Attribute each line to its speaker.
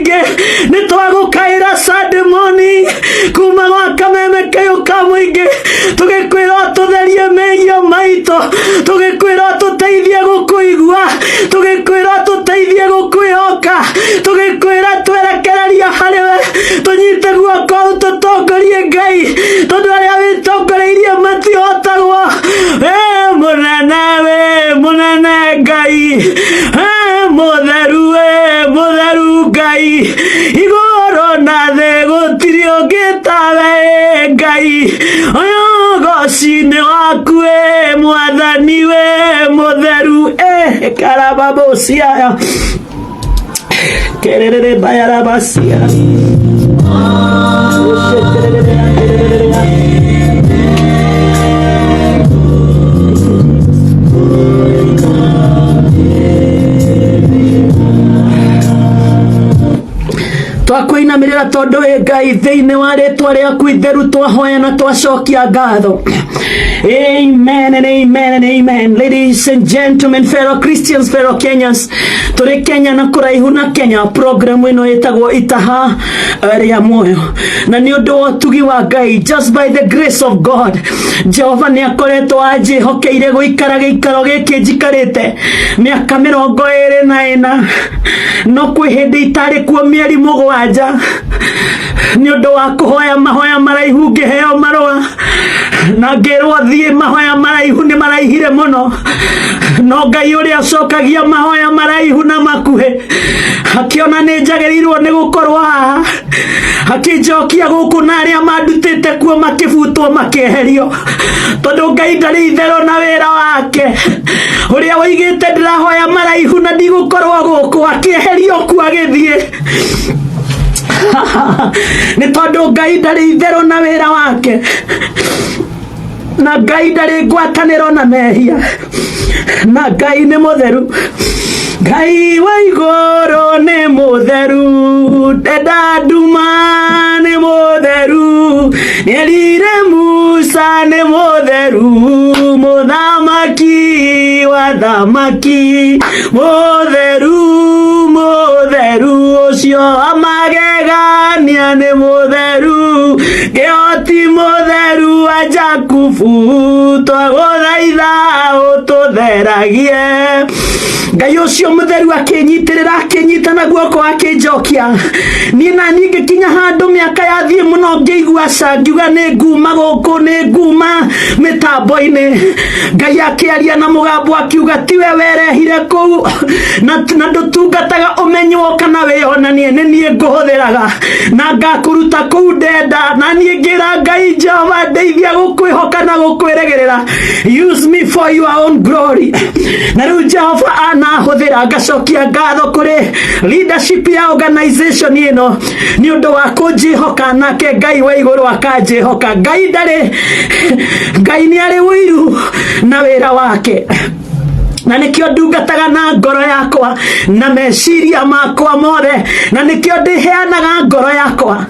Speaker 1: Mũingĩ. Nĩ twagũkaĩra Sunday morning kuma gwa kameme kayũ ka mũingĩ, tũgĩkwĩra ũtũtherie mehia maitũ, tũgĩkwĩra ũtũteithie gũkũigua, tũgĩkwĩra ũtũteithie gũkwĩhoka, tũgĩkwĩra twerekereria harĩ we, tũnyite guoko ũtũtongorie Ngai, tondũ arĩa wĩtongoreirie matihotagwo. Wĩ mũnene, wĩ mũnene Ngai, wĩ mũtheru, wĩ mũtheru Ngai, igũrũ na thĩ gũtirĩ ũngĩ tawe Ngai. Ũyũ ũgoci nĩ waku wĩ Mwathani, wĩ mũtheru. Karababosiaya kerere bayarabasia. Twakũinamĩrĩra tondũ wĩ Ngai, thĩinĩ wa rĩtwa rĩaku itheru twahoya na twacokia ngatho. Amen and amen and amen. Ladies and gentlemen, fellow Christians, fellow Kenyans, tũrĩ Kenya na kũraihu na Kenya, program ĩno ĩtagwo Itaha rĩa Muoyo, na nĩ ũndũ wa ũtugi wa Ngai, just by the grace of God, Jehova nĩ akoretwo anjĩhokeire gũikara gĩikaro gĩkĩ njikarĩte mĩaka 24, no kwĩ hĩndĩ itarĩ kuo mĩeri 7 nĩ ũndũ wa kũhoya mahoya maraihu. Ngĩheo marũa na ngĩrwo thiĩ mahoya maraihu, nĩ maraihire mũno, no Ngai ũrĩa ũcokagia mahoya maraihu na makuhĩ akĩona nĩ njagĩrĩirwo nĩ gũkorwo haha, akĩnjokia gũkũ, na arĩa mandutĩte kuo makĩbutwo makĩeherio, tondũ Ngai ndarĩ itherũ na wĩra wake ũrĩa woigĩte ndĩrahoya maraihu na ndigũkorwo gũkũ, akĩeherio kuo agĩthiĩ, nĩ tondũ Ngai ndarĩ itherũ na wĩra wake, na Ngai ndarĩ ngwatanĩro na mehia, na Ngai nĩ mũtheru. Ngai wa igũrũ nĩ mũtheru, ndenda nduma, nĩ mũtheru, nĩerire Musa nĩ mũtheru, mũthamaki wa thamaki, mũtheru, mũtheru ũcio wa magegania nĩ mũtheru, kĩhoti mũtheru wa Jakubu, twagũthaitha ũtũtheragie. Ngai ũcio mũtheru akĩnyitĩrĩra, akĩnyita na guoko, akĩnjokia niĩ na niĩ ngĩkinya handũ mĩaka yathiĩ mũno, ngĩigua ca, ngiuga nĩ nguma gũkũ, nĩ nguma mĩtambo-inĩ. Ngai akĩaria na mũgambo akiuga, tiwe werehire kũu na ndũtungataga ũmenywo kana wĩonanie, nĩ niĩ ngũhũthĩraga na ngakũruta kũu ndenda. Na niĩ ngĩra Ngai, Jehova, ndeithia gũkwĩhoka na gũkwĩrĩgĩrĩra, use me for your own glory. Na rĩu Jehova anahũthĩra, ngacokia ngatho kũrĩ leadership ya organization ĩno nĩ ũndũ wa kũnjĩhoka, nake Ngai wa igũrũ akanjĩhoka. Ngai ndarĩ, Ngai nĩ arĩ ũiru na wĩra wake, na nĩkĩo ndungataga na ngoro yakwa na meciria makwa mothe, na nĩkĩo ndĩheanaga ngoro yakwa.